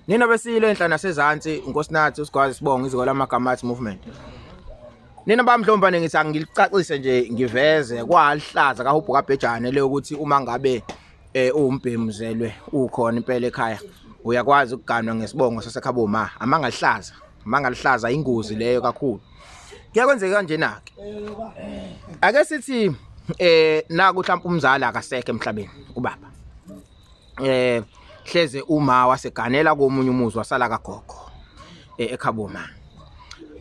Nina besilo enhla nasezansi uNkosinathi uSigwazi sibonga iziko lamagama movement. Nina bamdlombane ngithi angilicacise nje ngiveze kwalihlaza kahubhu kabhejane le ukuthi uma ngabe eh uwumbhemuzelwe ukhona impela ekhaya uyakwazi ukuganwa ngesibongo sasekhabo ma amangalihlaza amangalihlaza ingozi leyo kakhulu. Kuyakwenzeka kanjena ke. Ake sithi eh naku mhlawumbe umzali akasekho emhlabeni ubaba. Eh hleze uma waseganela komunye umuzi wasala kagogo eh, ekhaboma.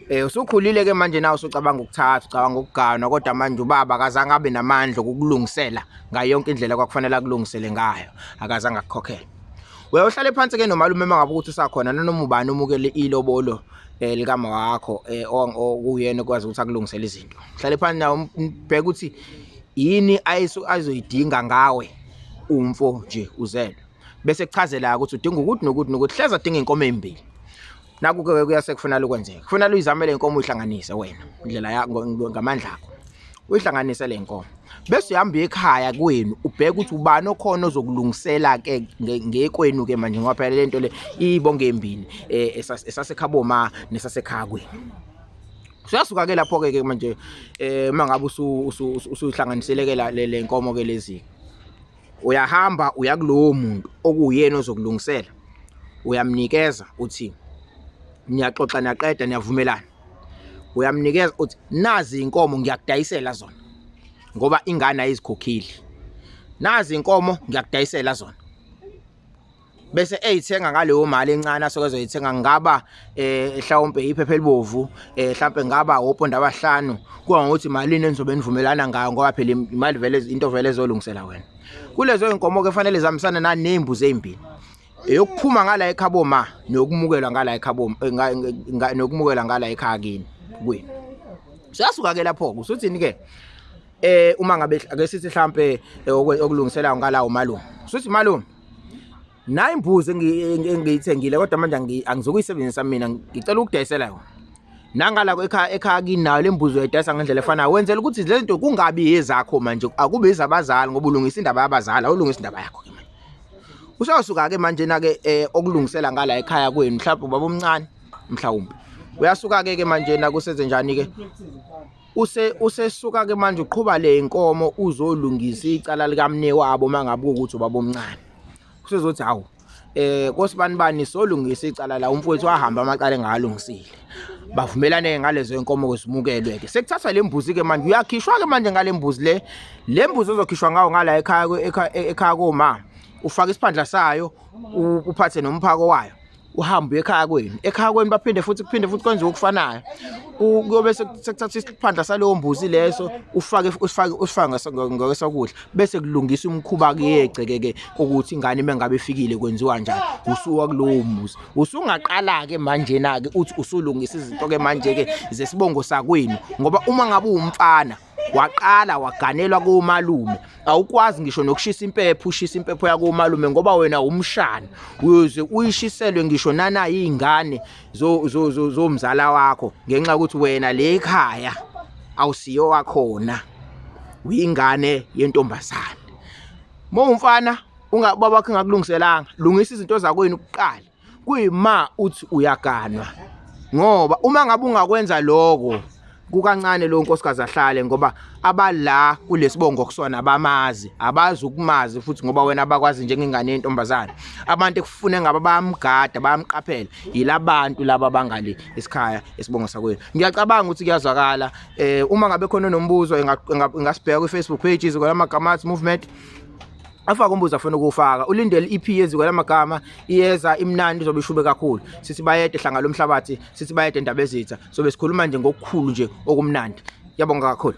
Eh usukhulile ke manje nawe usucabanga ukuthatha ucabanga ukuganwa kodwa manje ubaba akazange abe namandla okukulungisela ngayo yonke indlela kwakufanele akulungisele ngayo akazange akukhokhele. Uyohlale phansi ke nomalume mangabe ukuthi usakhona nanoma ubani omukele ilobolo eh, likama wakho eh, okuyena okwazi ukuthi akulungisele izinto. Hlale phansi nawe ubheke ukuthi yini ayizoyidinga ngawe umfo nje uzelwe. Bese kuchazela ukuthi udinga ukuthi nokuthi nokuthi hleza adinga inkomo ezimbili. Naku ke kuyase kufanele ukwenzeke. Kufanele uyizamele inkomo uyihlanganise wena indlela yakho ngamandla akho. Uyihlanganise le nkomo. Bese uyahamba ekhaya kwenu ubheke ukuthi ubani okhona ozokulungisela ke ngekwenu ke manje ngoba phela lento le ibonge embili eh, esasekhabo ma nesasekhaya kwenu. Usuyasuka ke lapho ke ke manje eh mangabe usuyihlanganisele ke le nkomo ke lezi. Uyahamba uya kulowo muntu okuwuyena ozokulungisela. Uyamnikeza uthi niyaxoxa niyaqeda niyavumelana. Uyamnikeza uthi nazi inkomo ngiyakudayisela zona. Ngoba ingane ayizikhokhile. Nazi inkomo ngiyakudayisela zona. Bese eyithenga ngaleyo mali encane asuke ezoyithenga ngaba eh mhlawumbe iphepha elibovu eh mhlawumbe ngaba oponda abahlanu kuba ngokuthi malini enizobe nivumelana ngayo ngoba phela imali vele into vele ezolungisela wena kulezo inkomo ke fanele zihambisane nanembuzi ezimbili eyokuphuma ngala ekhabo ma nokumukelwa ngala ekhabo eh, nokumukelwa ngala ekhaya kini kwenu siyasuka ke lapho usuthini ke eh uma ngabe ake sithi mhlambe eh, okulungisela ngalawo malume suthi malume nayi imbuzi engiyithengile kodwa manje angizokuyisebenzisa mina ngicela ukudayisela yona nangala ekhaya ekhaya kinayo le mbuzi uyayidayisa ngendlela efanayo wenzela ukuthi le zinto kungabi ezakho manje akube ezabazali ngoba ulungisa indaba yabazali awulungisa indaba yakho ke manje usasuka ke manje na ke eh, okulungisela ngala ekhaya kwenu mhlawumbe ubaba omncane mhlawumbe uyasuka ke ke manje na kusenze njani ke Use usesuka ke manje uqhuba le nkomo uzolungisa icala likamne wabo mangabe ukuthi ubaba omncane. Usezothi hawu eh kosibanibani solungisa icala la umfowethu wahamba amacala engalungisile. Bavumelane ngalezo inkomo kwezimukelwe ke. Sekuthathwa le mbuzi ke manje uyakhishwa ke manje ngale mbuzi le. Le mbuzi ozokhishwa ngawo ngala ekhaya ekhaya koma. Ufaka isiphandla sayo uphathe nomphako wayo. Uhambe uye ekhaya kwenu ekhaya kwenu baphinde futhi kuphinde futhi kwenziwe okufanayo kuyobe sekuthatha isiphandla saleyo mbuzi leso ufake usifake usifake ngokwesokudla bese kulungisa umkhuba kuyegceke ke ukuthi ingane mengabe ifikile kwenziwa njani usuka kulowo muzi usungaqala ke manje na ke uthi usulungisa izinto ke manje ke zesibongo sakwenu ngoba uma ngabe uwumfana waqala waganelwa komalume awukwazi ngisho nokushisa impepho ushisa impepho yakomalume ngoba wena umshana uyoze uyishiselwe ngisho nanayi izingane zomzala wakho ngenxa yokuthi wena le ekhaya awusiyo wakhona uyingane yentombazane mawumfana ungababa wakho engakulungiselanga lungisa izinto zakwenu kuqala kuyima uthi uyaganwa ngoba uma ngabe ungakwenza lokho kukancane lo nkosikazi ahlale ngoba abala kulesibongo kusona abamazi abazi ukumazi futhi ngoba wena abakwazi njengengane yentombazane abantu ekufune ngabe bayamgada bayamqaphela yilabantu laba bangale esikhaya esibongo sakwenu ngiyacabanga ukuthi kuyazwakala eh uma ngabe khona onombuzo engasibheka ku Facebook page iziko lamagama movement afake umbuzo afuna ukuwufaka ulindele i-EP yeziko lamagama iyeza imnandi izobe ishube kakhulu sithi bayede hlanga lomhlabathi sithi bayede indaba ezitha sobe sikhuluma nje ngokukhulu nje okumnandi yabonga kakhulu.